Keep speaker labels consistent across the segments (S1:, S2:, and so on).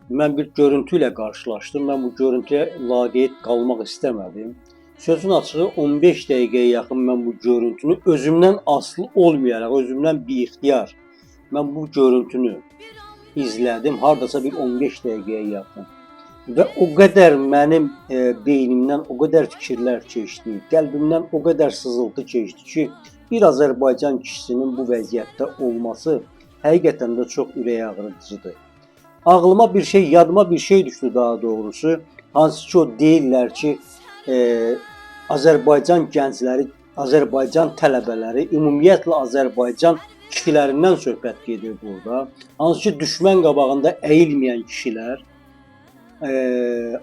S1: Mən bir görüntü ilə qarşılaşdım. Mən bu görüntüyə laqeyd qalmaq istəmədim. Sözün açığı 15 dəqiqəyə yaxın mən bu görüntünü özümdən asılı olmayaraq, özümdən biixtiyar mən bu görüntünü izlədim. Hardasa bir 15 dəqiqəyə yaxın. Və o qədər mənim beynimdən o qədər fikirlər keçdi, qəlbimdən o qədər sızıltı keçdi ki, bir Azərbaycan kişisinin bu vəziyyətdə olması həqiqətən də çox ürək ağrıdıcıdır. Ağlıma bir şey, yadıma bir şey düşdü daha doğrusu. Hansı ki o deyirlər ki, Azərbaycan gəncləri, Azərbaycan tələbələri, ümumiyyətlə Azərbaycan kişilərindən söhbət gedir burada. Hansı ki düşmən qabağında əyilməyən kişilər,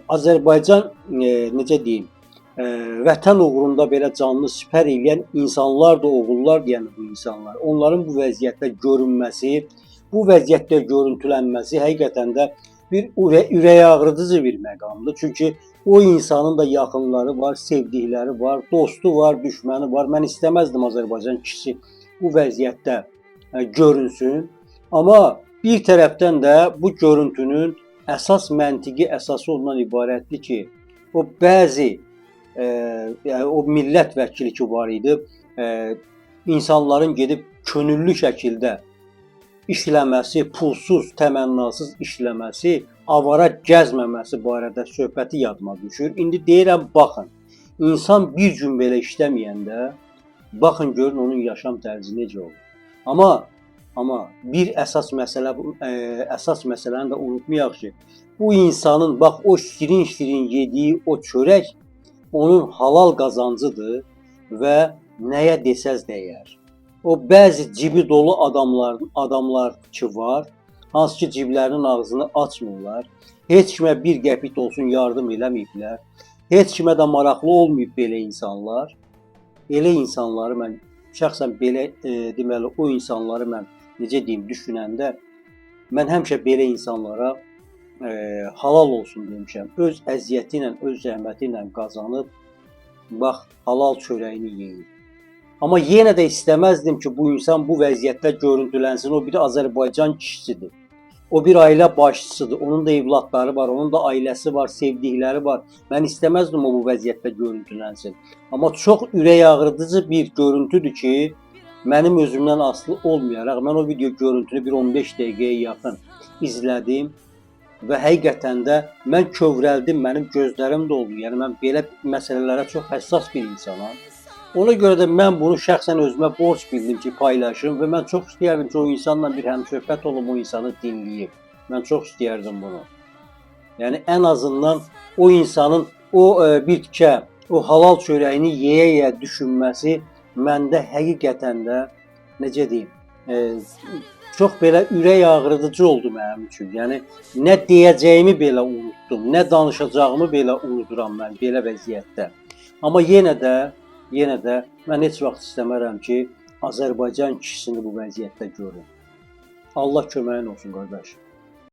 S1: Azərbaycan necə deyim, vətən uğrunda belə canını sipər eləyən insanlar da oğullar deyən bu insanlar. Onların bu vəziyyətdə görünməsi, bu vəziyyətdə görüntülənməsi həqiqətən də bir ürək ağrıdıcı bir məqamdır. Çünki o insanın da yaxınları var, sevdikləri var, dostu var, düşməni var. Mən istəməzdim Azərbaycan kişisi bu vəziyyətdə görünsün. Amma bir tərəfdən də bu görüntünün əsas məntiqi əsası ondan ibarətdir ki, o bəzi yəni o millət vəkili ki var idi, insanların gedib könüllü şəkildə işləməsi, pulsuz, təmənnasız işləməsi, avara gəzməməsi barədə söhbəti yadıma düşür. İndi deyirəm, baxın, insan bir gün belə işləməyəndə, baxın görün onun yaşam tərzi necə olur. Amma bir əsas məsələ, əsas məsələni də unutmayaq ki, bu insanın bax o şirin-şirin yediyi o çörək onun halal qazancıdır və nəyə desəz dəyər. O bəzi cibi dolu adamlar ki var, hansı ki ciblərinin ağzını açmırlar. Heç kimə bir qəpik də olsun yardım eləməyiblər. Heç kimə də maraqlı olmayıb belə insanlar. Elə insanları mən şəxsən belə deməli o insanları mən necə deyim düşünəndə mən həmişə belə insanlara halal olsun demişəm. Öz əziyyəti ilə, öz zəhməti ilə qazanıb bax halal çörəyini yeyir. Amma yenə də istəməzdim ki, bu insan bu vəziyyətdə görüntülənsin. O bir Azərbaycan kişisidir. O bir ailə başçısıdır. Onun da evladları var, onun da ailəsi var, sevdikləri var. Mən istəməzdim o bu vəziyyətdə görüntülənsin. Amma çox ürək ağrıdıcı bir görüntüdür ki, mənim özümdən asılı olmayaraq mən o video görüntünü bir 15 dəqiqəyə yaxın izlədim və həqiqətən də mən kövrəldim, mənim gözlərim doldu. Yəni mən belə məsələlərə çox həssas bir insanam. Ona görə də mən bunu şəxsən özümə borc bildim ki, paylaşım və mən çox istəyərdim ki, o insanla bir həmsöhbət olum, o insanı dinləyim. Mən çox istəyərdim bunu. Yəni ən azından o insanın o bir tikə, o halal çörəyini yeyə-yeyə düşünməsi məndə həqiqətən də necə deyim, çox belə ürək ağrıdıcı oldu mənim üçün. Yəni nə deyəcəyimi belə unutdum, nə danışacağımı belə unuduram mən belə vəziyyətdə. Amma yenə də mən heç vaxt istəmərəm ki, Azərbaycan kişisini bu vəziyyətdə görüm. Allah köməyin olsun qardaş.